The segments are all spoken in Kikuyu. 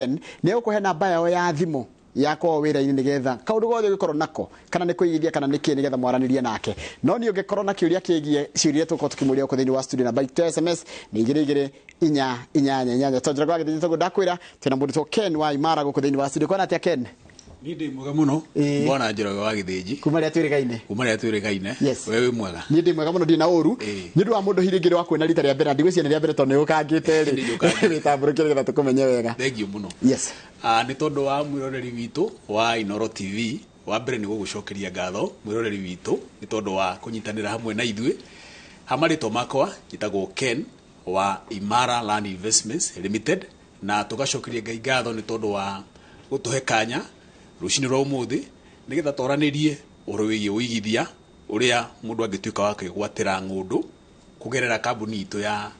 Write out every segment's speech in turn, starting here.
Nĩ egũkũhe namba yao ya thimũ ya kwao wĩra-inĩ, nĩgetha kaũndũ gothe ũngĩkorwo nako, kana nĩ kũigithia kana nĩ kĩ, nĩgetha mwaranĩrie nake. No niĩ ũngĩkorwo na kĩũria kĩgiĩ ciũria tũkorwo tũkĩmũria gũkũ thĩinĩ wa studio, namba itũ ya SMS nĩ 22488. Tondũ njĩra gwagĩthĩnjĩ tondũ ndakwĩra twĩna mũndũ Ken wa Imara gũkũ thĩinĩ wa studio. Kwana atĩa, Ken? Niĩ ndĩ mwega mũno. Bwana Njoroge wa Gĩthĩnji. Kuma rĩrĩa twĩrĩgaine. Kuma rĩrĩa twĩrĩgaine. Yes. We wĩ mwega? Niĩ ndĩ mwega mũno, ndirĩ na ũru. Nĩ ũndũ wa mũndũ hihi rĩngĩ wakuona rita rĩa mbere, na ndigwĩciria nĩ rĩa mbere tondũ nĩ ũkangĩte rĩ. Nĩ njũkangĩte. Wĩtambũrũkie nĩgetha tũkũmenye wega. Thengiũ mũno. Nĩ tondũ wa mwĩroreri witũ wa Inoro TV, wa mbere nĩ gũgũcokeria ngatho, mwĩroreri witũ, nĩ tondũ wa kũnyitanĩra hamwe na ithuĩ. Ha marĩtwa makwa njĩtagwo Ken wa Imara Land Investments Limited, na tũgacokeria Ngai ngatho nĩ tondũ wa gũtũhe kanya rũcinĩ rwa ũmũthĩ nĩgetha twaranĩrie ũhoro wĩgiĩ ũigithia ũrĩa mũndũ angĩtuĩka wa kwĩgwatĩra ng'ũndũ kũgerera kambuni itũ ya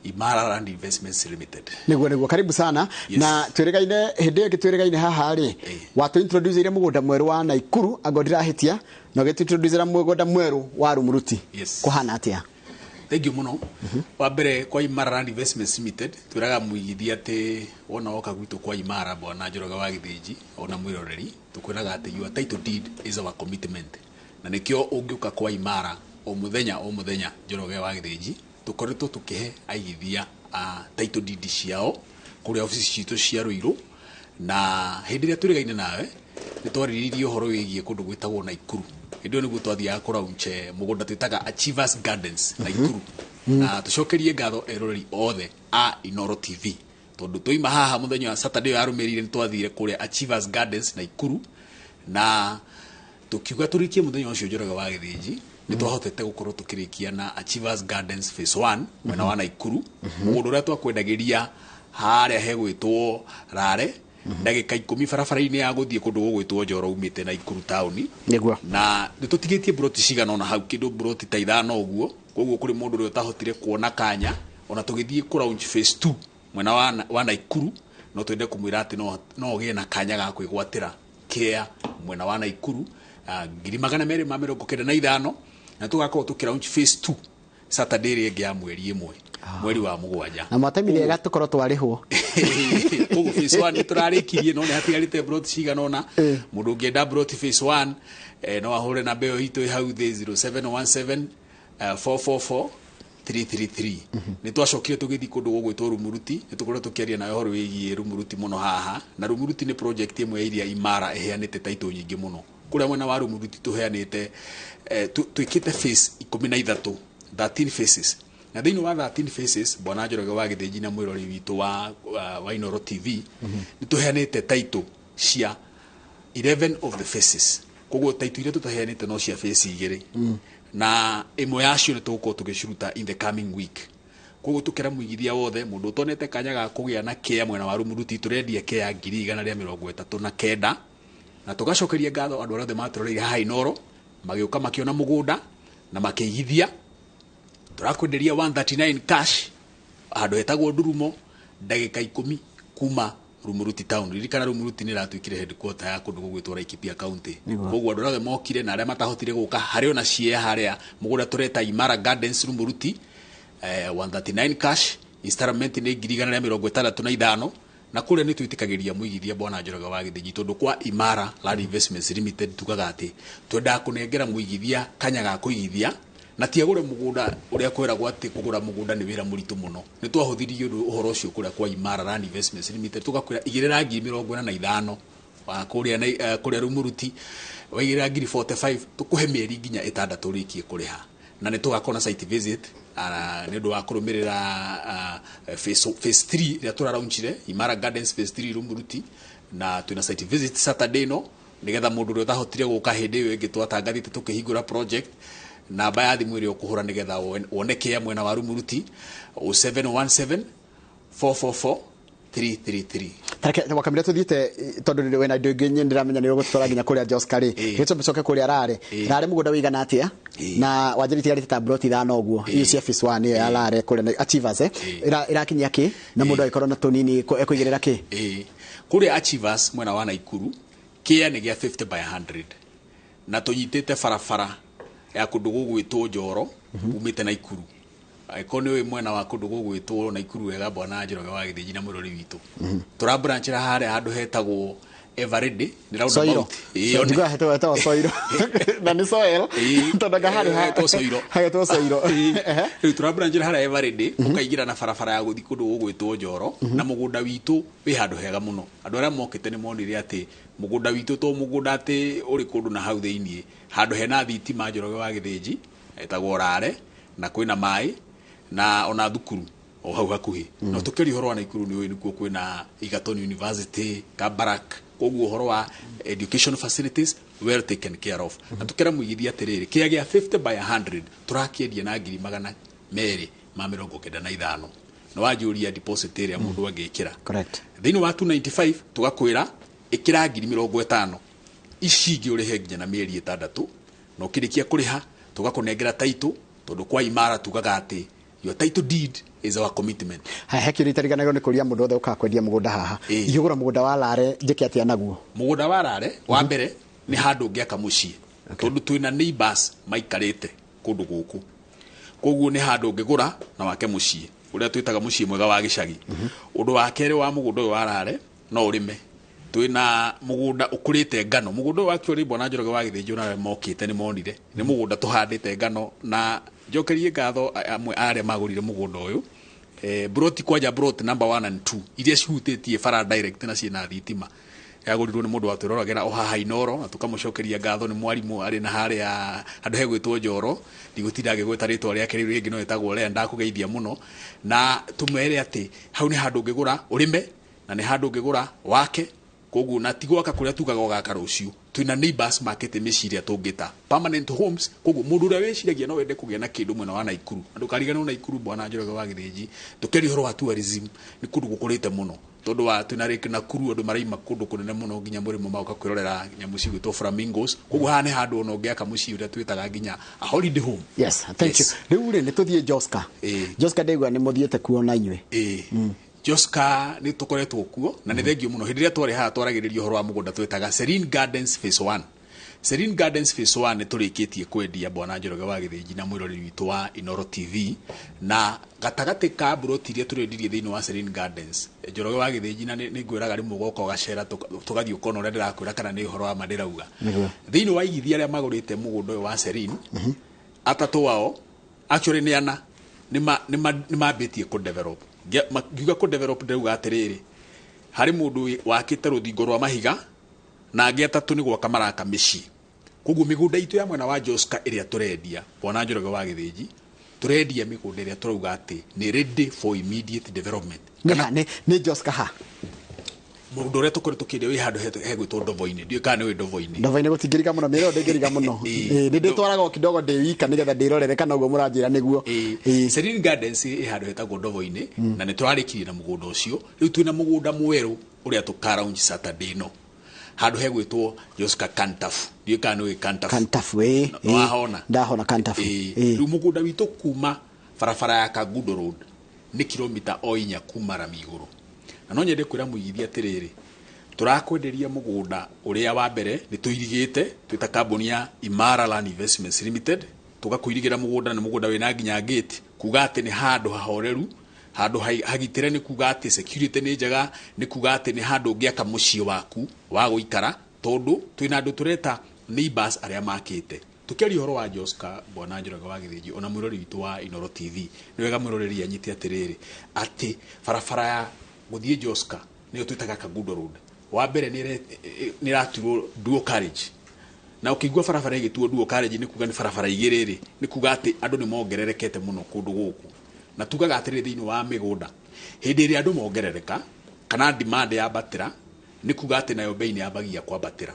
Imara Land Investments Limited. Nĩguo, karibu sana. Na twĩrĩgaine hĩndĩ ĩyo ĩngĩ twĩrĩgaine haha rĩ, watũ introduce ire mũgũnda mwerũ wa Naikuru, anga ndirahĩtia, na ũgĩtũ introduce mũgũnda mwerũ wa Rumuruti. Kũhana atĩa? Thank you mũno. Wa mbere, kwa Imara Land Investments Limited twĩraga mũigithia atĩ wona woka gwitũ kwa Imara, bwana Njoroge wa Gĩthĩnji, ona mwĩroreri, tũkwĩraga atĩ your title deed is our commitment, na nĩkĩo ũngĩũka kwa Imara o mũthenya o mũthenya, Njoroge wa Gĩthĩnji, tũkoretwo tũkĩhe aigithia a title deed ciao kũrĩa obici citũ cia Ruiru. Na hĩndĩ ĩrĩa twĩrĩgaine nawe nĩ twarĩrĩirie ũhoro wĩgiĩ kũndũ gwĩtagwo Naikuru. Hĩndĩ ĩyo nĩguo twathiaga kũlaunch mũgũnda twĩtaga Achievers Gardens Naikuru. Na tũcokerie ngatho eroreri othe a Inoro TV, tondũ twaima haha mũthenya wa Saturday ĩyo yarũmĩrĩire nĩ twathire kũrĩa Achievers Gardens Naikuru, na tũkiuga tũrĩkie mũthenya ũcio, Njoroge wa Gĩthĩnji, nĩ twahotete gũkorwo tũkĩrĩkia na Achievers Gardens phase 1 mwena wa Naikuru, mũgũnda ũrĩa twakwendagĩria harĩa hegwĩtwo Rare, ndagĩka 10 barabara-inĩ ya gũthiĩ kũndũ gũgwĩtwo Njoro umĩte Naikuru taũni. Na nĩ tũtigĩtie mburoti cigana ũna hau, kĩndũ mburoti ta 5 ũguo. Koguo kũrĩ mũndũ ũrĩa ũtahotire kuona kanya ona tũgĩthiĩ kũ launch phase 2 mwena wa Naikuru, no twende kũmwĩra atĩ no ũgĩe na kanya ga kwĩgwatĩra kĩa mwena wa Naikuru 295,000, na tũgakorwo tũkĩ launch phase 2 Saturday ĩrĩa ĩngĩ ya mweri 1, mweri wa mũgwanja. Na mwatemi rĩega tũkorwo twarĩhwo. Koguo phase 1 nĩ tũrarĩkirie, no nĩ hatigarĩte mburoti cigana ũna. Mũndũ ũngĩenda mburoti phase 1 no ahũre namba ĩyo itũ ĩ hau thĩ, 0717 444 333. Nĩ twacokire tũgĩthiĩ kũndũ gũgwĩtwo Rumuruti. Nĩ tũkoretwo tũkĩaria nawe ũhoro wĩgiĩ Rumuruti mũno haha, na Rumuruti nĩ project ĩmwe ya iria Imara ĩheanĩte title nyingĩ mũno. Kũrĩa mwena wa Rumuruti tũheanĩte twĩkĩte phase 13, 13 phases, na thĩinĩ wa 13 phases, bwana Njoroge wa Gĩthĩnji na mwĩrori witũ wa Inoro TV, nĩ tũheanĩte title cia 11 of the phases. Koguo title iria tũtaheanĩte no cia phase 2, na ĩmwe yacio nĩ tũgũkorwo tũgĩciruta in the coming week. Koguo tũkĩra mũigithia wothe, mũndũ ũtonete kanya ga kũgĩa na kĩa mwena wa Rumuruti, tũrendia kĩa 139,000. Na tũgacokeria ngatho andũ arĩa othe matũroreire haha Inoro, magĩũka makĩona mũgũnda na makĩigithia. Tũrakwenderia 139 cash handũ hetagwo Ndurumo, ndagĩka 10 kuma Rumuruti town. Ririkana Rumuruti nĩ ĩratuĩkire headquarter ya kũndũ gũgwĩtwo Laikipia County. Koguo andũ arĩa othe mokire na arĩa matahotire gũka, harĩ ona ciea harĩa mũgũnda tũreta Imara Gardens Rumuruti, 139 cash, installment nĩ 165,000. Na kũrĩa nĩ twĩtĩkagĩria mũigithia, bwana Njoroge wa Gĩthĩnji, tondũ kwa Imara Land Investments Limited tugaga atĩ twendaga kũnengera mũigithia kanya ga kũigithia, na ti agũre mũgũnda ũrĩa kwĩragwo atĩ kũgũra mũgũnda nĩ wĩra mũritũ mũno. Nĩ twahũthirie ũndũ ũhoro ũcio kũrĩa kwa Imara Land Investments Limited, tũgakwĩra igĩrĩra 45,000 wa kũrĩa kũrĩa Rumuruti, waigĩrĩra ngiri 45, tũkũhe mĩeri nginya 6 ũrĩkie kũrĩha. Na nĩ tũgakorwo na site visit nĩ ũndũ wa kũrũmĩrĩra phase 3 ĩrĩa tũraraunchire, Imara Gardens phase 3 Rumuruti, na twĩna site visit Saturday ĩno, nĩgetha mũndũ ũrĩa ũtahotire gũka hĩndĩ ĩyo ĩngĩ twatangathĩte tũkĩhingũra project, namba ya thimũ ĩrĩa ũkũhũra nĩgetha wone kĩa mwena wa Rumuruti, 0717 444 333. Tareke wakamira tuthiĩte, tondũ wĩna indo ingĩ nyingĩ ndĩramenya nĩ ũgũtwara nginya kũrĩa Joska rĩ. Gĩtũmbe coke kũrĩa Rare. Rare mũgũnda wĩigana atĩa? Na wanjĩra itigarĩte ta mburoti 5 ũguo icio cia phase 1 ĩyo ya Rare kũrĩa na Achievers, ĩrakinyia kĩ, na mũndũ angĩkorwo na tũnini ekũigĩrĩra kĩ? Kũrĩa Achievers mwena wa Naikuru, kĩa nĩ gĩa 50 by 100, na tũnyitĩte barabara ya kũndũ gũgwĩtwo Njoro umĩte Naikuru. Angĩkorwo nĩ ũĩ mwena wa kũndũ gũgwĩtwo Naikuru wega, bwana Njoroge wa Gĩthĩnji na mũrori witũ, tũrabranchĩra harĩa handũ hetagwo Eveready, nĩ Soiro. roundabout. Ĩĩ, one. Njugaga hetagwo Soiro na nĩ soil, tondũ anga harĩ Hetwo Soiro. Hagetwo Soiro. Ĩĩ. Rĩu tũrabranchĩra harĩa Eveready, ũkaingĩra na barabara ya gũthiĩ kũndũ gũgwĩtwo Njoro, na mũgũnda witũ wĩ handũ hega mũno. Andũ arĩa mokĩte nĩ monire atĩ mũgũnda witũ to mũgũnda atĩ ũrĩ kũndũ na hau thĩiniĩ, handũ hena thitima, Njoroge wa Gĩthĩnji, etagwo Rare, na kwĩna maĩ na ona thukuru o hau hakuhĩ. No tũkĩaria ũhoro wa Naikuru, nĩ ũĩ nĩkuo kwĩna Egerton University, Kabarak, koguo ũhoro wa education facilities well taken care of. Na tũkĩra mũigithia atĩrĩrĩ, kĩa gĩa 50 by 100 tũrakĩendia na 295,000. Na wanjũria deposit ĩrĩa mũndũ angĩkĩra, thĩinĩ wa 295 tũgakwĩra ĩkĩra 50,000, ici ingĩ ũrĩhe nginya na mĩeri 6, na ũkĩrĩkia kũrĩha tũgakũnengera title, tondũ kwa Imara tugaga atĩ your title deed is our commitment. He kĩũria itariganagĩrwo nĩ kũria mũndũ wothe ũkaga kwendia mũgũnda haha. Ingĩgũra mũgũnda wa Lare, njĩke atĩa naguo? Mũgũnda wa Rare, wa mbere, nĩ handũ ũngĩaka mũciĩ, tondũ twĩna neighbors maikarĩte kũndũ gũkũ, koguo nĩ handũ ũngĩgũra na wake mũciĩ ũrĩa twĩtaga mũciĩ mwega wa gĩcagi. Ũndũ wa kerĩ wa mũgũnda ũyũ wa Rare, no ũrĩme. Twĩna mũgũnda ũkũrĩte ngano. Mũgũnda ũyũ actually, bwana Njoroge wa Gĩthĩnjũ na arĩa mokĩte nĩ monire nĩ mũgũnda tũhandĩte ngano, na njokerie ngatho amwe a arĩa magũrire mũgũnda ũyũ. Broti kwanja, broti number 1 and 2 iria cihutĩtie bara direct na ciĩna thitima, yagũrirwo nĩ mũndũ watwĩroragĩra o haha Inoro, na tũkamũcokeria ngatho. Nĩ mwarimũ arĩ na harĩa handũ hegwĩtwo Njoro, ndigũtinda ngĩgweta rĩtwa rĩake rĩu rĩngĩ, no ĩtagwo Lea. Ndakũgeithia mũno, na tũmere atĩ hau nĩ handũ ũngĩgũra ũrĩme, na nĩ handũ ũngĩgũra wake. Koguo na ti gwaka kũrĩa tugaga ũgaka rũciũ, twĩna neighbors makĩte mĩciĩ ĩrĩa tũngĩta permanent homes. Koguo mũndũ ũrĩa wĩciragia no wende kũgĩa na kĩndũ mwena wa Naikuru, na ndũkariganĩrwo Naikuru, bwana Njoroge wa Gĩthĩnji, tũkĩaria ũhoro wa tourism, nĩ kũndũ gũkũrĩte mũno, tondũ wa twĩna Lake Nakuru, andũ maraima kũndũ kũnene mũno nginya mũrĩmo magoka kwĩrorera nyamũ cigwĩtwo flamingos. Koguo haha nĩ handũ ona ũngĩaka mũciĩ ũrĩa twĩtaga nginya a holiday home. Yes, thank you. Rĩu rĩ, nĩ tũthiĩ Joska. Joska, ndĩgua nĩ mũthiĩte kuo na inyuĩ. Ĩĩ, Joska nĩ tũkoretwo kuo, na nĩ thengio mũno. Hĩndĩ ĩrĩa twarĩ haha twaragĩrĩria ũhoro wa mũgũnda twĩtaga Serene Gardens Phase 1. Serene Gardens Phase 1 nĩ tũrĩkĩtie kwendia, bwana Njoroge wa Gĩthĩnji na mwĩroreri witũ wa Inoro TV. Na gatagatĩ ka mburoti iria tũrendirie thĩinĩ wa Serene Gardens, Njoroge wa Gĩthĩnji, na nĩ ngwĩraga rĩmwe ũgoka ũgacera, tũgathiĩ ũkona ũrĩa ndĩrakwĩra kana nĩ ũhoro wa ma ndĩrauga. Thĩinĩ wa igithia arĩa magũrĩte mũgũnda ũyũ wa Serene, atatũ ao, actually nĩ ana, nĩ mambĩtie kũ develop. Ngiuga kũ develop, ndĩrauga atĩrĩrĩ, harĩ mũndũ wakĩte rũthingo rwa mahiga, na angĩ atatũ nĩ gwaka maraka mĩciĩ. Koguo mĩgũnda itũ ya mwena wa Joska ĩrĩa tũrendia, bwana Njoroge wa Gĩthĩnji, tũrendia mĩgũnda ĩrĩa tũrauga atĩ nĩ ready for immediate development. Nĩ Joska ha? Mũgũnda ũrĩa tũkoretwo tũkĩendia wĩ handũ hegwĩtwo Ndovo-inĩ. Ndiũĩ kana nĩ wĩ Ndovo-inĩ. Ndovo-inĩ gũtingĩriga mũno, mĩrĩo ndĩngĩriga mũno. Nĩ ndĩtwaraga o kidogo ndĩ wika nĩgetha ndĩrorere kana ũguo mũranjĩra nĩguo. Serene Gardens ĩ handũ hetagwo Ndovo-inĩ, na nĩ tũrarĩkirie na mũgũnda ũcio. Rĩu twĩna mũgũnda mwerũ ũrĩa tũka launch Saturday ĩno, handũ hegwĩtwo Joska Kantafu. Ndiũĩ kana nĩ ũĩ Kantafu. Kantafu, ĩĩ. Nĩ wahona? Ndahona Kantafu. Rĩu mũgũnda witũ kuma barabara ya Kangundo Road nĩ kilomita o 4 kuma rami igũrũ. Na no nyende kwĩra mũigithia atĩrĩrĩ, tũrakwenderia mũgũnda ũrĩa wa mbere nĩ tũirigĩte twĩta kambuni ya Imara Land Investments Limited, tũgakũirigĩra mũgũnda. Nĩ mũgũnda wĩna nginya gate, kuga atĩ nĩ handũ hahoreru, handũ hagitĩre, nĩ kuga atĩ security nĩ njega, nĩ kuga atĩ nĩ handũ ũngĩaka mũciĩ waku wa gũikara, tondũ twĩna andũ tũreta neighbors arĩa makĩte. Tukiaria ũhoro wa Joska, bwana Njoroge wa Gĩthĩnji, ona mwĩroreri witũ wa Inoro TV, nĩ wega mwĩroreri anyite atĩrĩrĩ, atĩ barabara ya gũthiĩ Joska, nĩyo twĩtaga Kangundo Road, wa mbere nĩ ĩraturwo dual carriage. Na ũkĩigua barabara ĩgĩtuo dual carriage, nĩ kuga nĩ barabara igĩrĩ rĩ, nĩ kuga atĩ andũ nĩ mongererekete mũno kũndũ gũkũ. Na tugaga atĩrĩrĩ, thĩinĩ wa mĩgũnda, hĩndĩ ĩrĩa andũ mongerereka kana demand yambatĩra, nĩ kuga atĩ nayo bei nĩ yambagia kwambatĩra.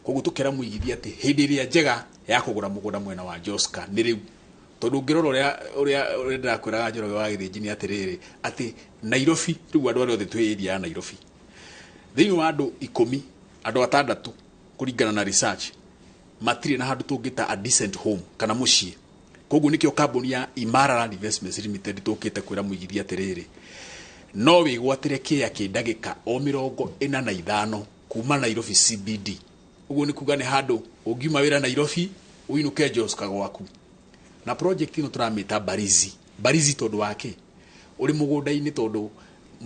Koguo tũkera mũigithia atĩ hĩndĩ ĩrĩa njega ya kũgũra mũgũnda mwena wa Joska nĩ rĩu, tondũ ũngĩrora ũrĩa ndĩrakwĩraga, Njoroge wa Gĩthĩnji, nĩ atĩrĩrĩ, atĩ Nairobi rĩu, andũ arĩa othe twĩ area ya Nairobi, thĩinĩ wa andũ 10, andũ atandatũ, kũringana na research, matirĩ na handũ tũngĩta a decent home kana mũciĩ. Koguo nĩkĩo kambuni ya Imara Land Investments Limited tũkĩte kwĩra mũigithia atĩrĩrĩ, no wĩgwatĩre kĩĩa kĩ ndagĩka o 45 kuma Nairobi CBD. Ũguo nĩ kuga nĩ handũ ũngiuma wĩra Nairobi ũinũke Joska gwaku. Na project ĩno tũramĩta Barizi. Barizi tondũ wa kĩ? Ũrĩ mũgũnda-inĩ, tondũ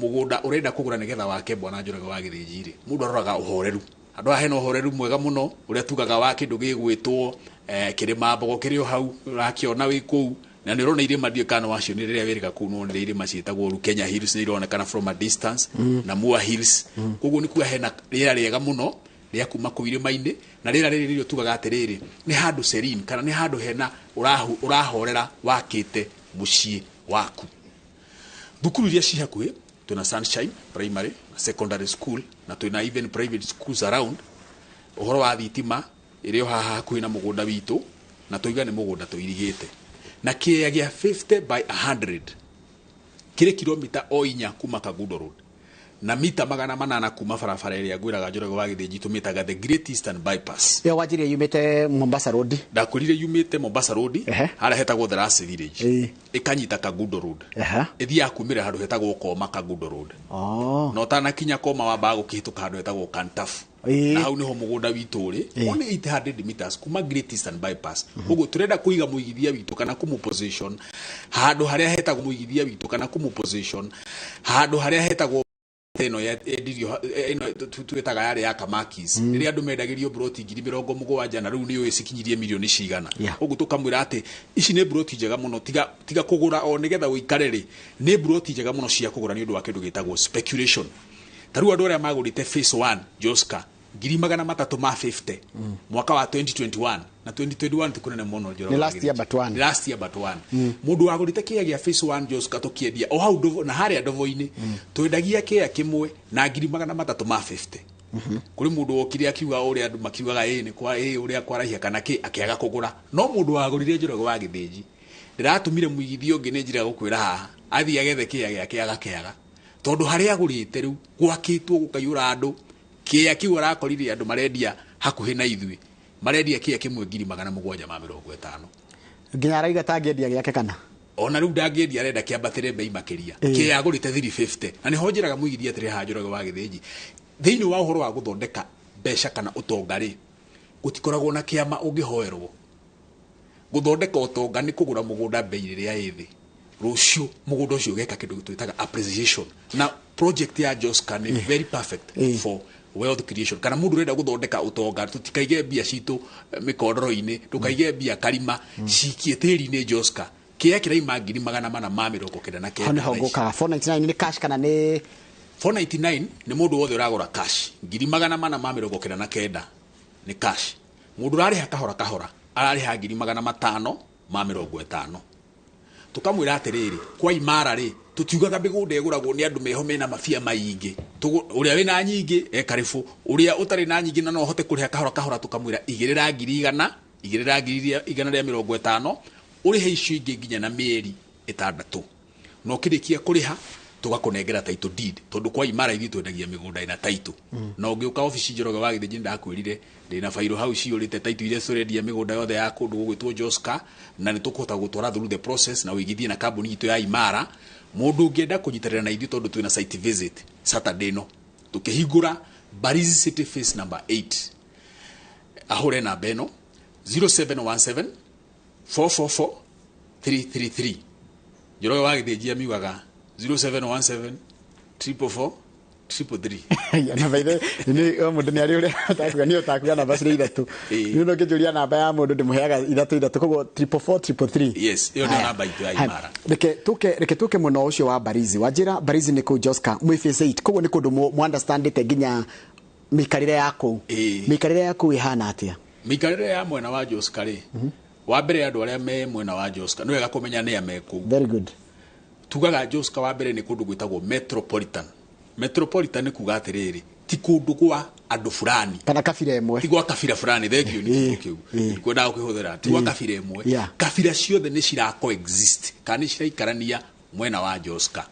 mũgũnda ũrenda kũgũra nĩgetha wake, bwana Njoroge wa Gĩthĩnji rĩ, mũndũ aroraga ũhoreru. Handũ haha hena ũhoreru mwega mũno, ũrĩa tugaga wa kĩndũ gĩgwĩtwo kĩrĩma mbogo kĩrĩ o hau ũrakĩona wĩ kũu, na nĩ ũrona irĩma, ndiũĩ kana wacionire rĩrĩa wĩrĩga kũu, no nĩ irĩma ciĩtagwo Kenya Hills, nĩ ironekana from a distance, na Mua Hills. Koguo nĩ kuga hena rĩera rĩega mũno rĩa kuma kũu irĩma-inĩ, na rĩera rĩrĩ nĩrĩo tugaga atĩrĩrĩ, nĩ handũ serene, kana nĩ handũ hena ũrahorera wakĩte mũciĩ waku. Thukuru iria ci hakuhĩ, twĩna Sunshine Primary na Secondary School, na twĩna even private schools around. Ũhoro wa thitima ĩrĩ o haha hakuhĩ na mũgũnda witũ, na tũiga nĩ mũgũnda tũirigĩte na kĩea gĩa 50 by 100, kĩrĩ kilomita o 4 kuma Kangundo Road na mita 800 kuma barabara ĩrĩa ngwĩraga, Njoroge wa Gĩthĩnji, tũmĩtaga the Great Eastern Bypass. Ĩyo wanjirie yumĩte Mombasa Road? Ndakwĩrire yumĩte Mombasa Road, harĩa hetagwo the Last Village, ĩkanyita Kangundo Road, ĩthiaga kumĩra handũ hetagwo Koma Kangundo Road. Na ũtanakinya Koma, wambaga gũkĩhĩtũka handũ hetagwo Kantafu. Na hau niho mũgũnda witũ ũrĩ, only 800 meters kuma Great Eastern Bypass. Koguo tũrenda kũiga mũigithia witũ kana kũmũ position handũ harĩa hetagwo mũigithia witũ kana kũmũ position handũ harĩa hetagwo ĩno yendirio, ĩno twĩtaga yarĩ ya Kamakis, rĩrĩa andũ mendagĩrio broti 70,000, na rĩu nĩ ũĩ cikinyirie mirioni cigana. Ũguo tũkamwĩra atĩ ici nĩ broti njega mũno, tiga kũgũra o nĩgetha ũikare rĩ, nĩ broti njega mũno cia kũgũra nĩ ũndũ wa kĩndũ gĩtagwo speculation. Ta rĩu andũ arĩa magũrĩte phase 1 Joska 350,000 mwaka wa 2021, na 2021 ti kũnene mũno, Njoroge Nĩ wa last year Gĩthĩnji. but one. Nĩ last year but one. Mũndũ wagũrĩte kĩea gĩa phase 1 Joska, tũkĩendia o hau ndovo, na harĩa ndovo-inĩ twendagia kĩea kĩmwe na 350,000. Kũrĩ mũndũ wokire akiuga ũrĩa andũ makiugaga ĩ nĩ kwa ĩ ũrĩa kwarahia kana kĩ, akĩaga kũgũra. No mũndũ wagũrire, Njoroge wa Gĩthĩnji, ndĩratũmire mũigithia ũngĩ, nĩ njĩra gũkwĩra haha, athiĩ agethe kĩea gĩake agakĩaga, tondũ harĩa agũrĩte rĩu gwakĩtwo gũkaiyũra andũ. Kĩea kĩu arakorire andũ marendia hakuhĩ na ithuĩ, marendia kĩea kĩmwe 750,000. Nginya araiga tangĩendia gĩake kana? Ona rĩu ndangĩendia, arenda kĩambatĩre mbei makĩria. Kĩea agũrĩte 350. Na nĩho njĩraga mũigithia atĩrĩ haha, Njoroge wa Gĩthĩnji, thĩinĩ wa ũhoro wa gũthondeka mbeca kana ũtonga rĩ, gũtikoragwo na kĩama ũngĩhoerwo. Gũthondeka ũtonga nĩ kũgũra mũgũnda mbei ĩrĩa ĩ thĩ, rũciũ mũgũnda ũcio ũgeka kĩndũ twĩtaga appreciation. Na project ya Joska nĩ very perfect for wealth creation, kana mũndũ ũrenda gũthondeka ũtonga. Tũtikaige mbia citũ mĩkondoro-inĩ, ndũkaige mbia karima, cikie tĩri-inĩ Joska. Kĩea kĩraima 499,000. Hau nĩho ngũkaga. 499 nĩ cash kana nĩ? 499 nĩ mũndũ wothe ũragũra cash, 499,000 nĩ cash. Mũndũ ũrarĩha kahora kahora ararĩha 550,000. Tũkamwĩra atĩrĩrĩ, kwa Imara rĩ, tũtiugaga mĩgũnda ĩgũragwo nĩ andũ meho mena mabia maingĩ. Ũrĩa wĩna nyingĩ e karĩbũ, ũrĩa ũtarĩ na nyingĩ na no ahote kũrĩha kahora kahora, tũkamwĩra igĩrĩra 100,000, igĩrĩra 150,000, ũrĩhe icio ingĩ nginya na mĩeri 6, na ũkĩrĩkia kũrĩha tũgakũnengera title deed, tondũ kwa Imara ithuĩ twendagia mĩgũnda ĩna title. Na ũngĩũka obici, Njoroge wa Gĩthĩnji, ndakwĩrire ndĩna bairũ hau ciyũrĩte title iria tũrendia mĩgũnda yothe ya kũndũ gũgwĩtwo Joska, na nĩ tũkũhota gũtwara through the process na ũigithie na kambuni itũ ya Imara. Mũndũ ũngĩenda kũnyitanĩra na ithuĩ, tondũ twĩna site visit Saturday ĩno tũkĩhingũra Mbarizi City phase number 8, ahũre namba ĩno 0717 444 333. Njoroge wa Gĩthĩnji amiugaga 0717 444 333. Na by the nĩ o mũndũ nĩ arĩ ũrĩa ũtakuga, niĩ ũtakuga namba cirĩ ithatũ. Niĩ no ngĩnjũria namba ya mũndũ, ndĩmũheaga ithatũ ithatũ, koguo 444 333. Yes, ĩyo nĩyo namba itũ ya Imara. Reke tũke mũno ũcio wa Barizi. Wanjĩra Barizi nĩ kũu Joska mwĩ phase 8, koguo nĩ kũndũ mu understandĩte nginya mĩikarĩre ya kũu. Mĩikarĩre ya kũu ĩhana atĩa? Mĩikarĩre ya mwena wa Joska rĩ, wa mbere andũ arĩa me mwena wa Joska nĩ wega kũmenya nĩa me kũu. Very good. Tugaga Joska wa mbere nĩ kũndũ gwĩtagwo metropolitan. Metropolitan nĩ kuga atĩrĩrĩ, ti kũndũ gwa andũ fulani kana kabira ĩmwe. Ti gwa kabira fulani, thengio nĩ kiugo kĩu kwendaga gũkĩhũthĩra, ti gwa kabira ĩmwe. Kabira ciothe nĩ cira coexist kana nĩ ciraikarania mwena wa Joska,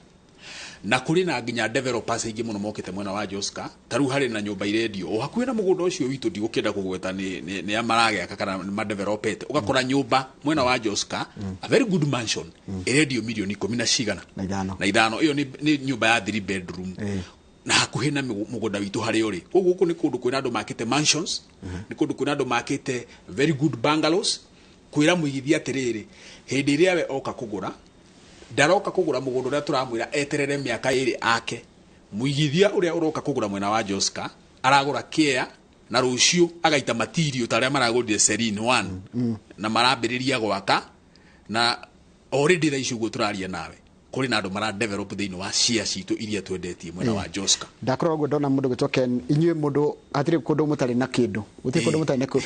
na kũrĩ na nginya developers aingĩ mũno mokĩte mwena wa Joska. Ta rĩu harĩ na nyũmba irendio o hakuhĩ na mũgũnda ũcio witũ, ndigũkĩenda kũgweta nĩ a maragĩaka kana nĩ madevelopete. Ũgakora nyũmba mwena wa Joska, a very good mansion, ĩrendio mirioni ikũmi na cigana? Na ithano. Na ithano. Ĩyo nĩ nyũmba ya 3 bedroom na hakuhĩ na mũgũnda witũ harĩa ũrĩ. Koguo gũkũ nĩ kũndũ kwĩna andũ makĩte mansions, nĩ kũndũ kwĩna andũ makĩte very good bungalows. Kwĩra mũigithia atĩrĩrĩ, hĩndĩ ĩrĩa we oka kũgũra, Ndaroka kũgũra mũgũnda ũrĩa tũramwĩra eterere mĩaka 2 ake. Mũigithia ũrĩa ũroka kũgũra mwena wa Joska aragũra kĩa na rũciũ agaita material ta arĩa maragũrire Serene 1 na marambĩrĩria gwaka, na already thaa ici ũguo tũraria nawe kũrĩ na andũ mara develop thĩinĩ wa share citũ iria twendetie mwena wa Joska. Ndakorwo ũguo ndona mũndũ gwĩtwo Ken, inyuĩ mũndũ hatirĩ kũndũ mũtarĩ na kĩndũ, gũtirĩ kũndũ mũtarĩ na kũ.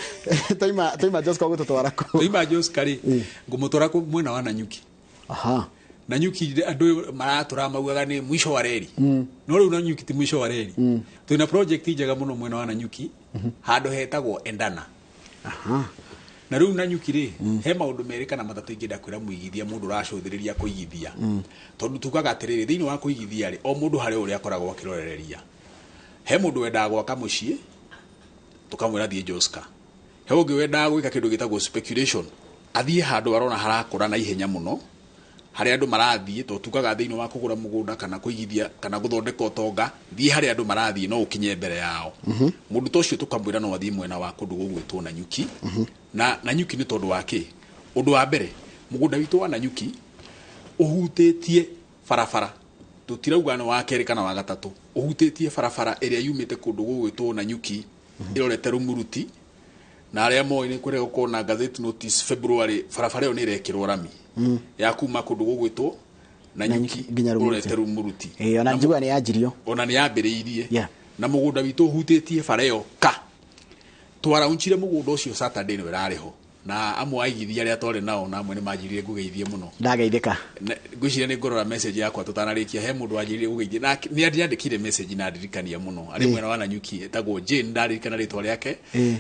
Toima Joska ũgũtũtwara kũ? Toima Joska rĩ, ngũmũtwara kũ mwena wa Nanyuki. Aha. Nanyuki andũ maratũra maugaga nĩ mwisho wa reri. No rĩu Nanyuki ti mwisho wa reri. Twĩna project njega mũno mwena wa Nanyuki, handũ hetagwo Endana. Aha. Na rĩu Nanyuki rĩ, he maũndũ merĩ kana matatũ ingĩenda kwĩra mũigithia mũndũ ũracũthĩrĩria kũigithia. Tondũ tugaga atĩrĩrĩ, thĩinĩ wa kũigithia rĩ, o mũndũ harĩ ũrĩa akoragwo akĩrorereria. He mũndũ wendaga gwaka mũciĩ, tũkamwĩra thiĩ Joska. He ũngĩ wendaga gwĩka kĩndũ gĩtagwo speculation, athiĩ handũ arona harakũra na ihenya mũno, harĩa andũ marathiĩ, tondũ tugaga thĩinĩ wa kũgũra mũgũnda kana kũigithia kana gũthondeka ũtonga, thiĩ harĩa andũ marathiĩ no ũkinye mbere yao. Mũndũ ta ũcio tũkamwĩra no athiĩ mwena wa kũndũ gũgwĩtwo Nanyuki. Na Nanyuki nĩ tondũ wa kĩ? Ũndũ wa mbere, mũgũnda witũ wa Nanyuki ũhutĩtie barabara, tũtirauga nĩ wa kerĩ kana wa gatatũ, ũhutĩtie barabara ĩrĩa yumĩte kũndũ gũgwĩtwo Nanyuki ĩrorete Rumuruti, na arĩa moĩ nĩ kũrĩa gũkorwo na gazette notice February, barabara ĩyo nĩ ĩrekĩrwo rami ya kuma kũndũ gũgwĩtwo Nanyuki nginya Rumuruti. ũrorete Rumuruti. Ona njigua nĩ yanjirio. Ona nĩ yambĩrĩirie. Na mũgũnda witũ ũhutĩtie bara ĩyo ka. Twaraunchire mũgũnda ũcio Saturday nĩ ĩrarĩ ho, na amwe aigithia arĩa twarĩ nao na amwe nĩ manjĩrire ngũgeithie mũno. Ndageithĩka. Ngwĩciria nĩ ngũrora message yakwa tũtanarĩkia, he mũndũ wanjĩrire ngũgeithie na nĩ andiandĩkire message na ndirikania mũno. Arĩ mwena wa Nanyuki etagwo Jane, ndaririkana rĩtwa rĩake.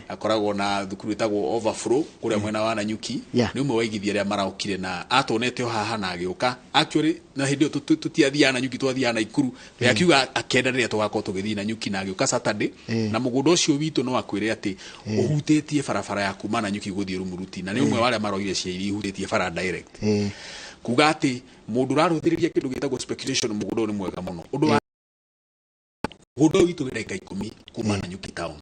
Akoragwo na thukuru ĩtagwo Overflow kũrĩa mwena wa Nanyuki. Nĩ ũmwe wa aigithia arĩa maraokire na atuonete o haha na agĩũka. Actually na hĩndĩ ĩyo tũtiathiaga Nanyuki, twathiaga Naikuru. We akiuga akenda rĩrĩa tũgakorwo tũgĩthiĩ Nanyuki na agĩũka Saturday. Na mũgũnda ũcio witũ no akwĩre atĩ ũhutĩtie barabara ya kuma Nanyuki gũthiĩ Rumuruti, na nĩ ũmwe wa arĩa maroire cia iria ihutĩtie bara direct. Kuga atĩ mũndũ ũrarũthĩrĩria kĩndũ gĩtagwo speculation, mũgũnda ũyũ nĩ mwega mũno. Ũndũ wa mũgũnda ũyũ witũ wĩ ndagĩka 10 kuma Nanyuki town.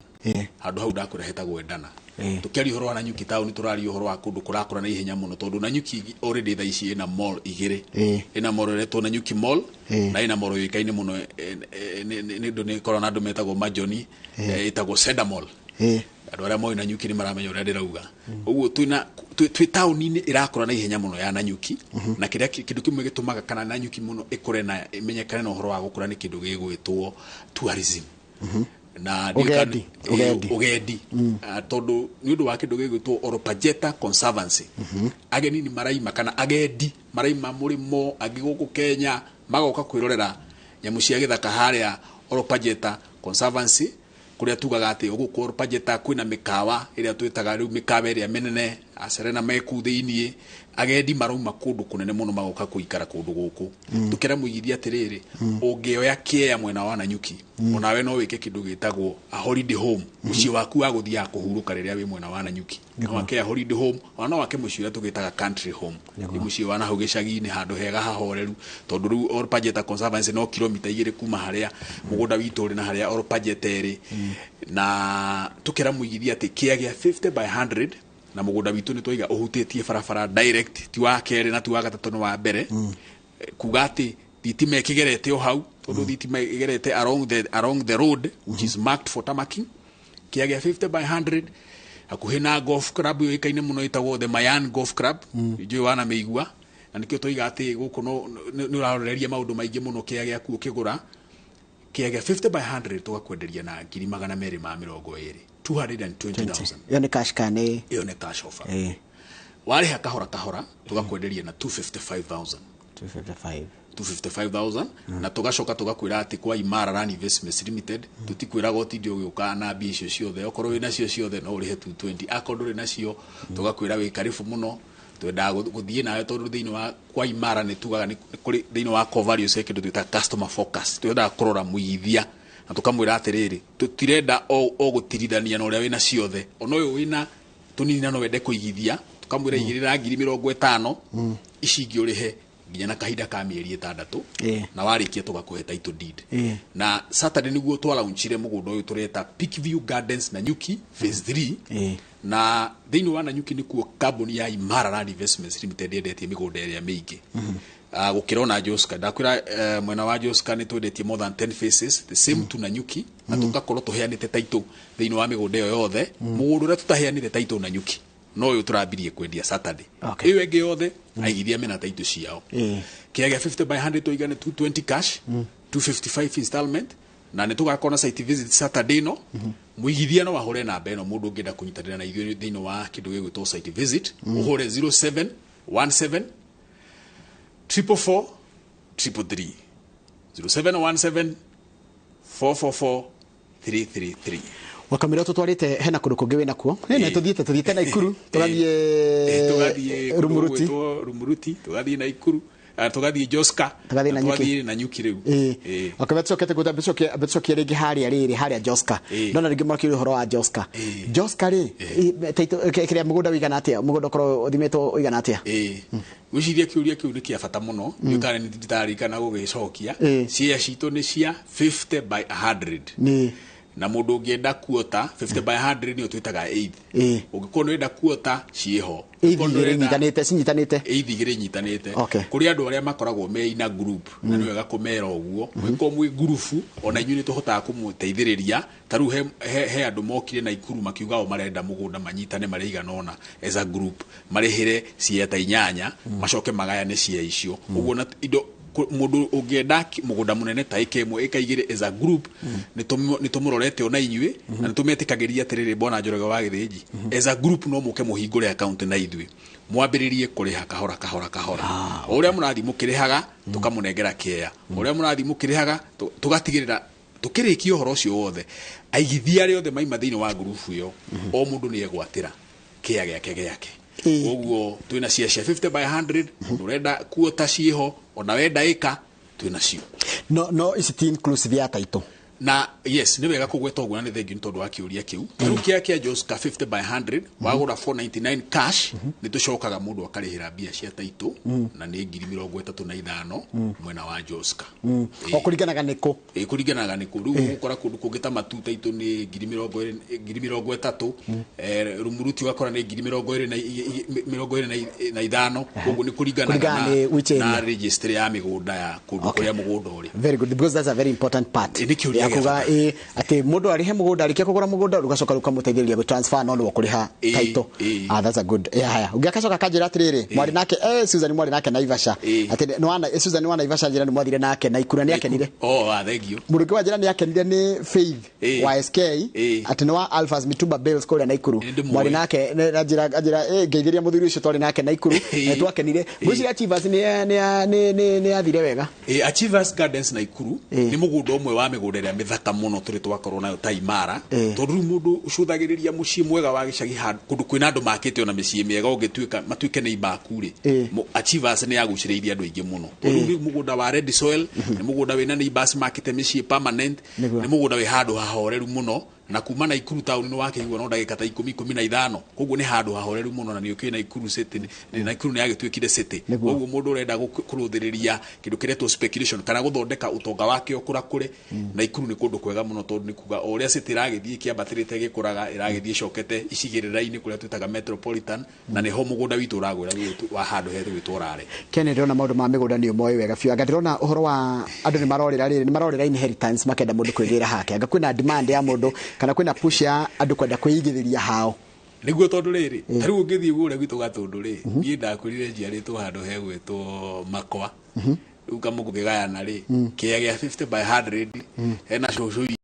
Handũ hau ndakwĩra hetagwo Endana. Tũkĩaria ũhoro wa Nanyuki town tũraria ũhoro wa kũndũ kũrakũra na ihenya mũno, tondũ Nanyuki already thaa ici ĩna mall igĩrĩ. Ĩna mall ĩretwo Nanyuki Mall, na ĩna mall yũĩkaine mũno, nĩ ũndũ nĩ ĩkoragwo na andũ metagwo Majoni, ĩtagwo Cedar Mall. Andũ arĩa moĩ Nanyuki nĩ maramenya ũrĩa ndĩrauga. Ũguo twĩ taũni-inĩ ĩrakũra na ihenya mũno ya Nanyuki, na kĩrĩa kĩndũ kĩmwe gĩtũmaga kana Nanyuki mũno ĩkũre na ĩmenyekane na ũhoro wa gũkũra nĩ kĩndũ gĩgwĩtwo tourism. Na Ũgendi, ũgendi. Ũgendi. Tondũ nĩ ũndũ wa kĩndũ gĩgwĩtwo Oropajeta Conservancy. Ageni nĩ maraima kana agendi maraima mũrĩmo angĩ gũkũ Kenya magoka kwĩrorera nyamũ cia gĩthaka harĩa Oropajeta Conservancy, kũrĩa tugaga atĩ gũkũ Oropajeta kwĩna mĩkawa ĩrĩa twĩtaga rĩu mĩkawa ĩrĩa mĩnene, Aserena meku thĩiniĩ, agendi marauma kũndũ kũnene mũno magoka kũikara kũndũ gũkũ. Tũkĩra mũigithia atĩrĩrĩ, ũngĩoya kĩea mwena wa Nanyuki, onawe no wĩke kĩndũ gĩtagwo a holiday home, mũciĩ waku wa gũthiaga kũhurũka rĩrĩa wĩ mwena wa Nanyuki. No wake a holiday home, ona no wake mũciĩ ũrĩa tũgĩtaga country home. Nĩ mũciĩ wa nahau gĩcagi-inĩ, handũ hega hahoreru, tondũ rĩu Oropajeta Conservancy no kilomita 2 kuma harĩa mũgũnda witũ ũrĩ na harĩa Oropajeta ĩrĩ. Na tũkĩra mũigithia atĩ kĩea gĩa 50 by 100 na mũgũnda witũ nĩ twaiga ũhutĩtie barabara direct, ti wa kerĩ na ti wa gatatũ, nĩ wa mbere. Kuga atĩ thitima ĩkĩgerete o hau, tondũ thitima ĩgerete along the road which is marked for tarmacking. Kĩea gĩa 50 by 100 hakuhĩ na golf club yũĩkaine mũno ĩtagwo the Mayan Golf Club, njũĩ wanamĩigua, na nĩkĩo tũiga atĩ gũkũ nĩ ũraroreria maũndũ maingĩ mũno kĩea gĩaku ũkĩgũra. Kĩea gĩa 50 by 100 tũgakwenderia na ngiri magana merĩ ma mĩrongo ĩrĩ, 220,000. Ĩyo nĩ cash kana nĩ? Ĩyo nĩ cash offer. Warĩha kahora kahora tũgakwenderia na 255,000. 255. 255,000. Na tũgacoka tũgakwĩra atĩ kwa Imara Land Investments Limited tũtikwĩraga ũtinde ũgĩũka na mbia icio ciothe, okorwo wĩ nacio ciothe no ũrĩhe 220, akorwo ndũrĩ nacio tũgakwĩra wĩ karibu mũno, twendaga gũthiĩ nawe, tondũ thĩinĩ wa kwa Imara nĩ tugaga nĩ kũrĩ thĩinĩ wa core values he kĩndũ twĩtaga customer focus, twendaga kũrora mũigithia na tũkamwĩra atĩrĩrĩ, tũtirenda o gũtirithania na ũrĩa wĩna ciothe, ona ũyũ wĩna tũnini na no wende kũigithia, tũkamwĩra igĩrĩra ngiri mĩrongo ĩtano, ici ingĩ ũrĩhe nginya na kahinda ka mĩeri 6, na warĩkia tũgakũhe title deed. Na Saturday nĩguo twalaunchire mũgũnda ũyũ tũreta Peakview Gardens Nanyuki phase 3. Na thĩinĩ wa Nanyuki nĩkuo kambuni ya Imara Land Investments Limited yendetie mĩgũnda ĩrĩa mĩingĩ. Gũkĩra ona Joska ndakwĩra, mwena wa Joska nĩ twendetie more than 10 phases, the same tu Nanyuki, na tũgakorwo tũheanĩte title thĩinĩ wa mĩgũnda ĩyo yothe. Mũgũnda ũrĩa tũtaheanĩte title Nanyuki no ũyũ tũrambirie kwendia Saturday. Ĩyo ĩngĩ yothe aigithia mena title ciao. Kĩaya gĩa 50 by 100 tũigane 220 cash, 255 installment, na nĩ tũgakorwo na site visit Saturday ĩno. Mũigithia no ahũre namba ĩno. Mũndũ ũngĩenda kũnyitanĩra na ithuĩ thĩinĩ wa kĩndũ gĩgwĩtwo site visit, ũhũre 0717 444 333, 0717 444 333. Wakamira tutwarite hena kundu kungi wina kuo nĩ tuthiĩte Naikuru, tugathiĩ Tũgathiĩ Rumuruti. Kũndũ Rumuruti, tũgathiĩ Naikuru, tũgathiĩ Joska, Tũgathiĩ na Nanyuki. Tũgathiĩ Nanyuki rĩu. Wakamira tucokete kuta mbecokie rĩngĩ harĩa rĩrĩ harĩa Joska. Ndona rĩngĩ makĩria ũhoro wa Joska. Joska rĩ, kĩrĩa mũgũnda ũigana atĩa? Mũgũnda ũkorwo ũthimĩtwo ũigana atĩa? Gwĩciria kĩũria kĩu nĩ kĩa bata mũno, nĩ kana nĩ nditarikana gũgĩcokia. Ciea citũ nĩ cia 50 by 100. Na mũndũ ũngĩenda kuota 50 by 100 nĩyo twĩtaga eighth. Ũngĩkorwo nĩ ũrenda kuota, ciĩho. Eighth Ũngĩkorwo nĩ igĩrĩ ũrenda- nyitanĩte, cinyitanĩte. Eighth igĩrĩ nyitanĩte. Kũrĩ andũ arĩa makoragwo me ina group, na nĩ wega kũmera ũguo, mũngĩkorwo mwĩ ngurubu ona inyuĩ nĩ tũhotaga kũmũteithĩrĩria. Ta rĩu he andũ mokire Naikuru makiuga o marenda mũgũnda manyitane marĩ igana ũna as a group, marĩhĩre cia ta inyanya, macoke magayane cia icio ũguo. Na indo mũndũ ũngĩenda mũgũnda mũnene ta ĩka ĩmwe, ĩka igĩrĩ as a group, nĩ tũmũrorete ona inyuĩ, na nĩ tũmetĩkagĩria atĩrĩrĩ, bwana Njoroge wa Gĩthĩnji, as a group no mũke mũhingũre account na ithuĩ, mwambĩrĩrie kũrĩha kahora kahora kahora. O ũrĩa mũrathiĩ mũkĩrĩhaga, tũkamũnengera kĩea. O ũrĩa mũrathiĩ mũkĩrĩhaga, tũgatigĩrĩra tũkĩrĩkia ũhoro ũcio wothe, aigithia arĩa othe maima thĩinĩ wa ngurubu ĩyo, o mũndũ nĩ egwatĩra kĩea gĩake. Koguo twĩna cia 50 by 100. Mũndũ ũrenda kuota, ciĩho. Ona wenda ĩka, twĩna cio. No ici ti inclusive ya title? Na yes, nĩ wega kũgweta ũguo, na nĩ thengiũ nĩ tondũ wa kĩũria kĩu. Rĩu kĩa Joska 50 by 100 wagũra 499 cash, nĩ tũcokaga mũndũ akarĩhĩra mbia cia title, na nĩ 35,000 mwena wa Joska. O kũringanaga nĩ kũ. Ĩ, kũringanaga nĩ kũ. Rĩu ũgũkora kũndũ kũngĩ ta Matu title nĩ 30,000, Rumuruti ũgakora nĩ ngiri mĩrongo ĩrĩ na 25. Koguo nĩ kũringanaga Kũringana nĩ which area. na registry ya mĩgũnda ya kũndũ kũrĩa mũgũnda ũrĩ. Very good, because that's a very important part. Nĩ kĩũria Ya gĩa kuga bata. Atĩ mũndũ arĩhe mũgũnda, arĩkia kũgũra mũgũnda, ũgacoka ũkamũteithĩrĩria gũ transfer, no nĩwe kũrĩha title. Ah, that's a good. Yeah, haya, ũngĩ akacoka akanjĩra atĩrĩrĩ, mwarĩ nake Susan, mwarĩ nake Naivasha, atĩ nĩ wana Susan wa Naivasha, njĩra nĩ mwathire nake Naikuru na nĩ akenire. Oh, ah, thank you. Mũndũ ũngĩ wanjĩra nĩ akenire nĩ Faith wa SK, atĩ nĩ wa Alphas Mitumba Bales kũrĩa Naikuru. Nĩ ndĩmũĩ. Mwarĩ nake anjĩra ngeithĩria mũthuri ũcio twarĩ nake Naikuru, na twakenire. Ngwĩciria Achievers nĩ yathire wega. Achievers Gardens Naikuru nĩ mũgũnda ũmwe wa mĩgũnda ĩrĩa mĩthaka mũno tũrĩ twakorwo nayo ta Imara, tondũ rĩu mũndũ ũcũthagĩrĩria mũciĩ mwega wa gĩcagi handũ kũndũ kwĩna andũ makĩte ona mĩciĩ mĩega ũngĩtuĩka matuĩke nĩ imaku rĩ, Achievers nĩ yagucĩrĩirie andũ aingĩ mũno, tondũ rĩu nĩ mũgũnda wa red soil, nĩ mũgũnda wĩna neighbors makĩte mĩciĩ permanent. Nĩ mũgũnda wĩ handũ hahoreru mũno, na kuma Naikuru taũni nĩ wakĩigua no ndagĩka ta 10, 15. Koguo nĩ handũ hahoreru mũno, na nĩ ũkĩũĩ Naikuru city Naikuru nĩ yagĩtuĩkire city. Koguo mũndũ ũrenda kũrũthĩrĩria kĩndũ kĩretwo speculation kana gũthondeka ũtonga wake ũkũrakũre, Naikuru nĩ kũndũ kwega mũno, tondũ nĩ kuga o ũrĩa city ĩragĩthiĩ ĩkĩambatĩrĩte ĩgĩkũraga, ĩragĩthiĩ ĩcokete icigĩrĩra-inĩ kũrĩa twĩtaga metropolitan, na nĩho mũgũnda witũ ũragwĩra wa handũ hetũgĩtwo Rare. Ken, ndĩrona maũndũ ma mĩgũnda nĩ ũmoĩ wega biũ. Anga ndĩrona ũhoro wa andũ nĩ marorĩra rĩrĩ, nĩ marorĩra inheritance, makenda mũndũ kwĩgĩra hake. Anga kwĩna demand ya mũndũ kana kwĩna push ya andũ kwenda kwĩigithĩria hao? Nĩguo, tondũ rĩrĩ, ta rĩu ũngĩthiĩ kũrĩa gwitũ Gatũndũ rĩ, niĩ ndakwĩrire njiarĩtwo handũ hegwĩtwo Makwa. Rĩu kamũkũ kĩgayana rĩ, kĩea gĩa 50 by 100, hena cũcũ,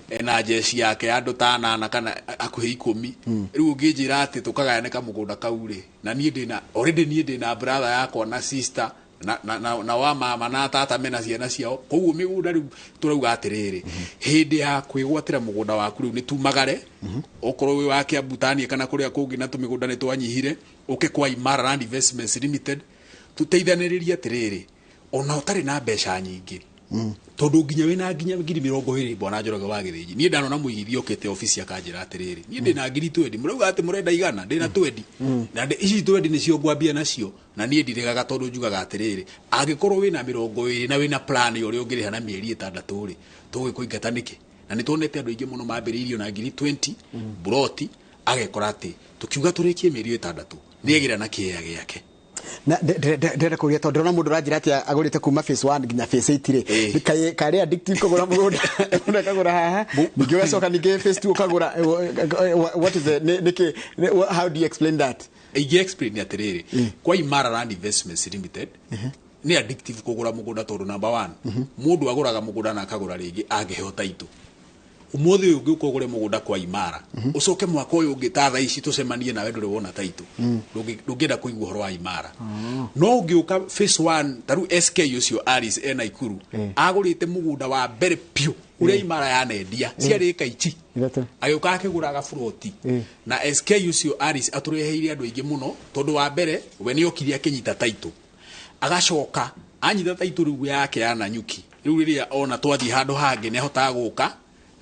ena njeci yake ya andũ ta anana kana hakuhĩ 10. Rĩu ũngĩnjĩra atĩ tũkagayane kamũgũnda kau rĩ, na niĩ ndĩna already, niĩ ndĩna brother yakwa na sister na wa mama na tata mena ciana ciao. Koguo mĩgũnda rĩu tũrauga atĩrĩrĩ, hĩndĩ ya kwĩgwatĩra mũgũnda waku rĩu nĩ tumagare, okorwo wĩ wa Kiambu tanie kana kũrĩa kũngĩ na tũmĩgũnda nĩ twanyihire, ũke kwa Imara Land Investments Limited tũteithanĩrĩrie atĩrĩrĩ, ona ũtarĩ na mbeca nyingĩ, tondũ nginya wĩna nginya 20,000, bwana Njoroge wa Gĩthĩnji, niĩ ndanona mũigithia ũkĩte obici akanjĩra atĩrĩrĩ, niĩ ndĩna 20,000, mũrauga atĩ mũrenda igana, ndĩna 20, na ici 20 nĩcio ngwambia nacio. Na niĩ ndiregaga, tondũ njugaga atĩrĩrĩ, angĩkorwo wĩna 20 na wĩna plan ya ũrĩa ũngĩrĩha na mĩeri 6 rĩ, tũgĩkũingata nĩkĩ? Na nĩ tuonete andũ aingĩ mũno mambĩrĩirio na 20,000 buroti, agekora atĩ tũkiuga tũrĩkie mĩeri 6 nĩ egĩra na kĩea gĩake. Na ndĩrenda kũria, tondũ ndĩrona mũndũ ũranjĩra atĩ agũrĩte kuma phase 1 nginya phase 8 rĩ, karĩ addictive kũgũra mũgũnda? Mũndũ akagũra haha, ningĩ ũgacoka ningĩ phase 2 ũkagũra. What is the nĩkĩ how do you explain that? Ingĩ explain atĩrĩrĩ, kwa Imara Land Investments Limited nĩ addictive kũgũra mũgũnda, tondũ number one, mũndũ agũraga mũgũnda na akagũra rĩngĩ angĩheo title. Ũmũthĩ ũyũ ũngĩũka ũgũre mũgũnda kwa Imara, ũcoke mwaka ũyũ ũngĩ ta thaa ici tũcemanie nawe ndũrĩ wona title, ndũngĩenda kũigua ũhoro wa Imara. No ũngĩũka phase 1, ta rĩu SK ũcio Alice e Naikuru, agũrĩte mũgũnda wa mbere piũ ũrĩa Imara yanendia ciarĩ ĩka ici. 3. Agĩũka akĩgũra gaburoti. Na SK ũcio Alice atũreheire andũ aingĩ mũno, tondũ wa mbere we nĩ okire akĩnyita title, agacoka anyita title rĩu yake ya Nanyuki. Rĩu rĩrĩa ona twathiĩ handũ hangĩ nĩ ahotaga gũka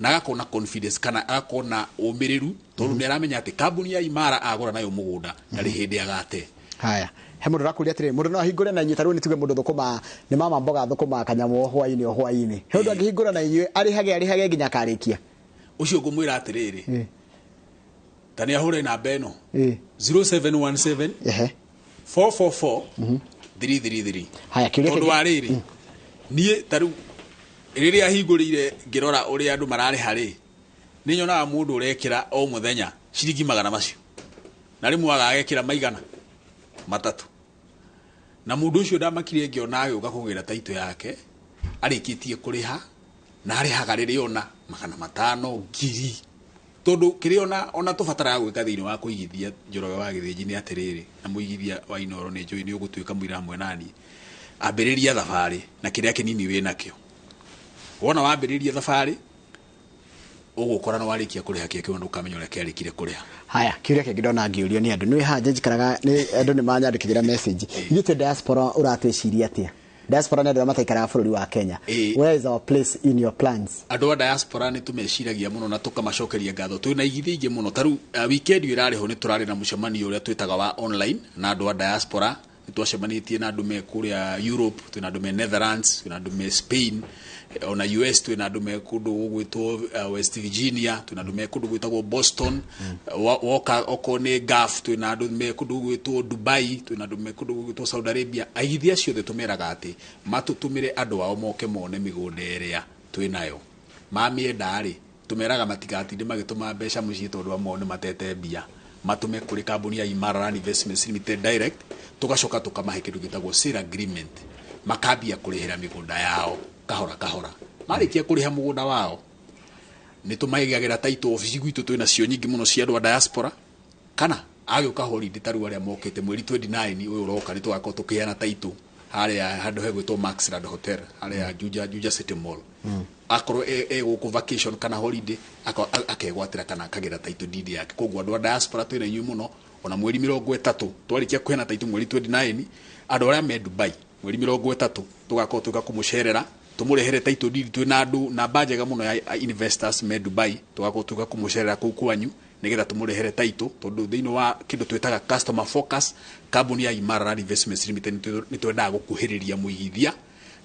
na agakorwo na confidence kana agakorwo na ũmĩrĩru, tondũ nĩ aramenya atĩ kambuni ya Imara agũra nayo mũgũnda ndarĩ hĩndĩ agate. Haya, he mũndũ ũrakũria atĩrĩrĩ, mũndũ no ahingũre na inyuĩ? Ta rĩu nĩ tuge mũndũ thũkũma nĩ mama mboga, thũkũma kanyamũ o hwainĩ o hwainĩ, he ũndũ angĩhingũra na inyuĩ arĩhage arĩhage nginya akarĩkia? Ũcio ngũmwĩra atĩrĩrĩ, ta nĩ ahũre namba ĩno, 0717 444 333. Haya, kĩũria Tondũ kĩngĩ. Wa rĩrĩ, niĩ ta rĩu rĩrĩa hingũrĩire ngĩrora ũrĩa andũ mararĩha rĩ, nĩ nyonaga mũndũ ũrekĩra o mũthenya ciringi magana macio, na rĩmwe agagekĩra maigana matatũ, na mũndũ ũcio ndamakire ngĩona agĩũka kũgĩra taito yake arĩkĩtie kũrĩha, na arĩhaga rĩrĩa ona 500, 1,000, tondũ kĩrĩa ona tũbataraga gwĩka thĩinĩ wa kũigithia, Njoroge wa Gĩthĩnji, nĩ atĩrĩrĩ, na mũigithia wa Inooro nĩ njũĩ nĩ ũgũtuĩka mũira hamwe naniĩ, ambĩrĩria thabarĩ na kĩrĩa kĩnini wĩ nakĩo. Wona wambĩrĩria thabarĩ, ũgũkora nĩ warĩkia kũrĩha kĩrĩa kĩu, ndũkamenya ũrĩa kĩarĩkire kũrĩha. Haya, kĩũria kĩngĩ ndona ngĩũrio nĩ andũ nĩ haha njikaraga nĩ andũ nĩ manyandĩkithĩra message: ithuĩ twĩ diaspora, ũratwĩciria atĩa? Diaspora nĩ andũ arĩa mataikaraga bũrũri wa Kenya. Where is our place in your plans? Andũ a diaspora nĩ tũmeciragia mũno na tũkamacokeria ngatho. Twĩ na igithia ingĩ mũno. Ta rĩu weekend ĩyo ĩrarĩ ho nĩ tũrarĩ na mũcemanio ũrĩa twĩtaga wa online na andũ a diaspora. Nĩ twacemanĩtie na andũ me kũrĩa Europe, twĩna andũ me Netherlands, twĩna andũ me Spain, ona US, twĩna andũ me kũndũ gũgwĩtwo West Virginia, twĩna andũ me kũndũ gwĩtagwo Boston. Woka okorwo nĩ Gulf, twĩna andũ me kũndũ gũgwĩtwo Dubai, twĩna andũ me kũndũ gũgwĩtwo Saudi Arabia. Aigithia acio othe tũmeraga atĩ matũtũmĩre andũ ao moke mone mĩgũnda ĩrĩa twĩnayo. Mamĩenda rĩ, tũmeraga matigatinde magĩtũma mbeca mũciĩ, tondũ amwe ao nĩ matete mbia. Matũme kũrĩ kambuni ya Imara Land Investments Limited direct, tũgacoka tũkamahe kĩndũ gĩtagwo sale agreement, makambia kũrĩhĩra mĩgũnda yao kahora kahora. Marĩkia kũrĩha mũgũnda wao, nĩ tũmaigagĩra title ofici gwitũ, twĩna cio nyingĩ mũno cia andũ a diaspora, kana agĩũka holiday, ta rĩu arĩa mokĩte mweri 29 ũyũ ũroka, nĩ tũgakorwo tũkĩheana title harĩa handũ hegwĩtwo Maxland Hotel, harĩa Juja City Mall. Akorwo e gũkũ vacation kana holiday, akegwatĩra kana akagĩra title deed yake. Koguo andũ a diaspora twĩna inyuĩ mũno. Ona mweri 30 twarĩkia kũheana title mweri 29, andũ arĩa me Dubai, mweri 30 tũgakorwo tũka kũmũcerera tũmũrehere title deed. Twĩna andũ namba njega mũno ya investors me Dubai, tũgakorwo tũka kũmũcerera kũu kwanyu nigetha tũmũrehere title, tondũ thĩinĩ wa kĩndũ twĩtaga customer focus, kambuni ya Imara Land Investments Limited nĩ twendaga gũkuhĩrĩria mũigithia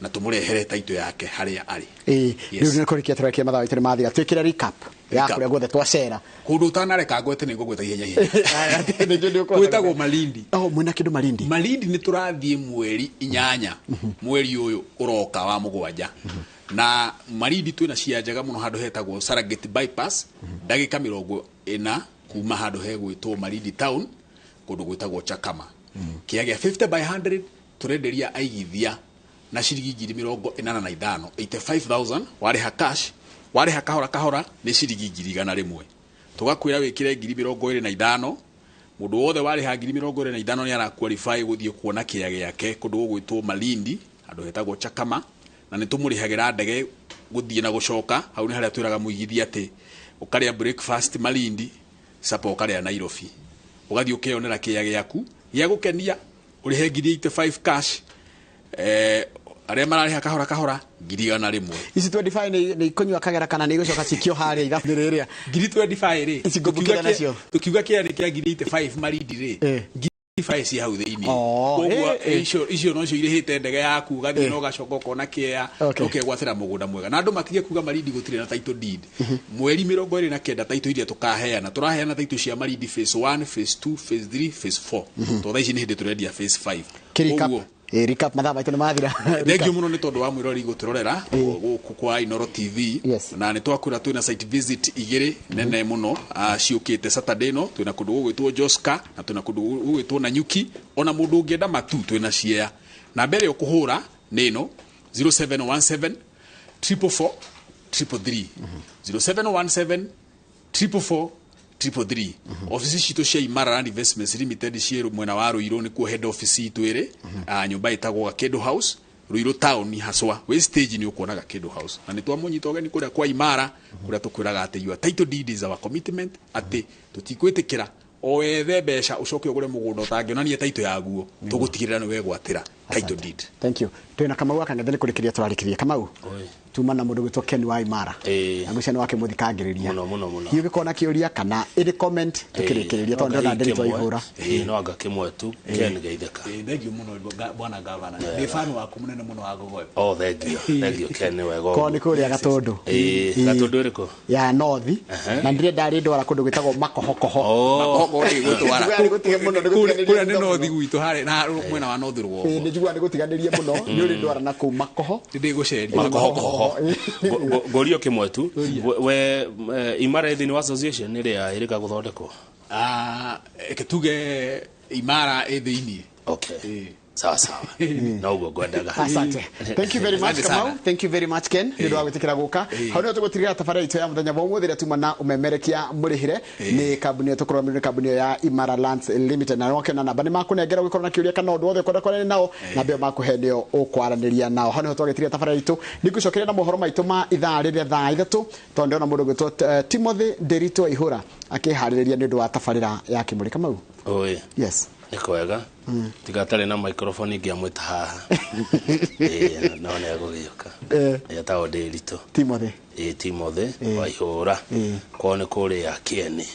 na tũmũrehere title yake harĩa arĩ. Rĩu nĩ kũrĩkia tũrekia, mathaa maitũ nĩ mathira. Twĩkĩre recap ya Recap. kũrĩa guothe twacera. Kũndũ ũtanareka ngwete, nĩ ngũgweta ihenya ihenya. Gwĩtagwo Malindi. Oh, mwĩna kĩndũ Malindi? Malindi nĩ tũrathiĩ mweri 8 mweri ũyũ ũroka wa mũgwanja, na Malindi twĩna cia njega mũno handũ hetagwo Serengeti Bypass, ndagĩka 40 kuma handũ hegwĩtwo Malindi Town, kũndũ gwĩtagwo Chakama. Kĩa gĩa 50 by 100 tũrenderia aigithia na ciringi 85,000, 85,000. Warĩha cash, warĩha kahora kahora nĩ ciringi 100,000. Tũgakwĩra wĩkĩre 25,000. Mũndũ wothe warĩha 25,000 nĩ ara qualify gũthiĩ kuona kĩa gĩake kũndũ gũgwĩtwo Malindi, handũ hetagwo Chakama, na nĩ tũmũrĩhagĩra ndege gũthiĩ na gũcoka. Hau nĩ harĩa twĩraga mũigithia atĩ ũkarĩa breakfast Malindi, supper ũkarĩa Nairobi, ũgathiĩ ũkeyonera kĩa gĩaku gĩa gũkenia, ũrĩhe 85,000 cash. Arĩa mararĩha kahora kahora, 100,000. Ici 25 nĩ ikũnyua kagera kana nĩ igũcoka cikio harĩa ithabu rĩrĩa? 25,000 rĩ, Ici ngũmbũkĩra nacio. Tukiuga kĩa nĩ kĩa 85,000 Malindi rĩ. Ibaĩ ci hau thĩinĩ. Oh, Koguo icio nocio irĩhĩte ndege yaku, ũgathiĩ na ũgacoka ũkona kĩea, ũkegwatĩra mũgũnda mwega. Na andũ matige kuga Malindi gũtirĩ na title deed. Mweri 29 title iria tũkaheana, tũraheana title cia Malindi phase 1, phase 2, phase 3, phase 4, tondũ thaa ici nĩ hĩndĩ tũrendia phase 5. Kĩ recap. Koguo, Recap, mathaa maitũ nĩ mathira. Thank you muno nĩ tondũ wa mwĩrori gũtũrorera gũkũ kwa Inoro TV. Na nĩ twakwĩra twĩna site visit igĩrĩ nene mũno ciũkĩte Saturday ĩno. Twĩna kũndũ gũgwĩtwo Joska na twĩna kũndũ gũgwĩtwo Nanyuki. Ona mũndũ ũngĩenda matu, twĩna Siaya. Namba ĩrĩa ũkũhũra nĩ ĩno: 0717 444 333, 0717 444 333. Ofici citũ cia Imara Land Investments Limited ciĩ mwena wa Ruiru, nĩkuo head office itũ ĩrĩ, nyũmba ĩtagwo Gakĩndũ House, Ruiru town haswa. Wĩ stage nĩ ũkuona Gakĩndũ House. Na nĩ twamũnyita ũgeni kũrĩa kwa Imara, kũrĩa tũkwĩraga atĩ your title deed is our commitment, atĩ tũtikwĩtĩkĩra o wethe mbeca ũcoke ũgũre mũgũnda ũtangĩonania title yaguo. Tũgũtigĩrĩra nĩ wegwatĩra title deed. Thank you. Twĩna Kamau wa Kang'ethe nĩ kũrĩkĩria tũrarĩkĩria. Kamau, tuma na mũndũ gwĩtwo Ken wa Imara. Na ngwĩciria nĩ wakĩmũthikangĩrĩria. Mũno, mũno, mũno. Hihi ũngĩkorwo na kĩũria kana ĩrĩ comment, tũkĩrĩkĩrĩria, tondũ ndĩrona ndĩrĩ twaihũra. Ĩĩ, no anga kĩmwe tu. Ken, geithĩka. Thank you mũno, bwana gavana, ndĩ fan waku mũnene mũno wa Gogoyo. Oh, thank you, thank you, Ken, nĩ wega Korwo nĩ ũguo. kũrĩa Gatũndũ. Ĩĩ, Gatũndũ ĩrĩkũ? Ya North. Na ndĩrenda rĩndwara kũndũ gwĩtagwo Makohokoho. Oh. Makohoko nĩ gũtwara. Njiguaga nĩ gũtige mũno, nĩ gũtiganĩria Kũrĩa nĩ mũno. north gwitũ, harĩa na mwena wa north rũgongo. Nĩ njiguaga nĩ gũtiganĩrie mũno, nĩ ũrĩ ndwara na kũu Makoho. Ndĩgũceria. Makohokoho. Ngũrio kĩmwe tu. We Imara ĩ thĩinĩ wa association ĩrĩa ĩrĩka gũthondekwo? Ah, reke tuge Imara ĩ thĩinĩ. Okay, sawa sawa, no ũguo ngwendaga. Asante. Thank you very much, Asante Kamau. sana. Thank you very much, Ken. Nĩ ũndũ wa gwĩtĩkĩra gũka. Hau nĩho tũgũtigĩra tabarĩra itũ ya mũthenya wa ũmũthĩ, ĩrĩa tuma na ũmemerekia mũrĩhĩre nĩ kambuni ĩyo tũkũrũgamĩrĩirwo nĩ kambuni ĩyo ya Imara Lands Limited. Na wakĩona namba nĩ makũnengera ũgĩkorwo na kĩũria kana ũndũ wothe ũkwenda kwaranĩria nao, namba ĩyo makũhe nĩyo ũkwaranĩria nao. Hau nĩho twagĩtiria tabarĩra itũ. Nĩngũcokeria na mohoro maitũ ma ithaa rĩrĩa thaa 3, tondũ ndĩrona mũndũ ũgwĩtwo Timothy Nderitu Waihũra akĩharĩrĩria nĩ ũndũ wa tabarĩra ya Kĩmũrĩ. Kamau. Oi. Yes. Nĩ kwega, tiga atarĩ na microphone ingĩamwĩta haha. Ĩĩ, no nĩ egũgĩũka. Etagwo Ndĩritũ. Timothy. Ĩĩ, Timothy Waihũra. Kwao nĩ kũrĩa Kĩeni.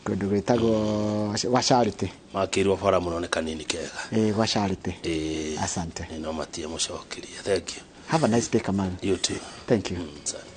Kũndũ gwĩtagwo gwa Charity. Makĩirwo bara mũno nĩ kanini kega. Gwa Charity. Ĩĩ. Asante. No matie mũcokerie. Thank you. Have a nice day, Kamau. You too. Thank you. Asante.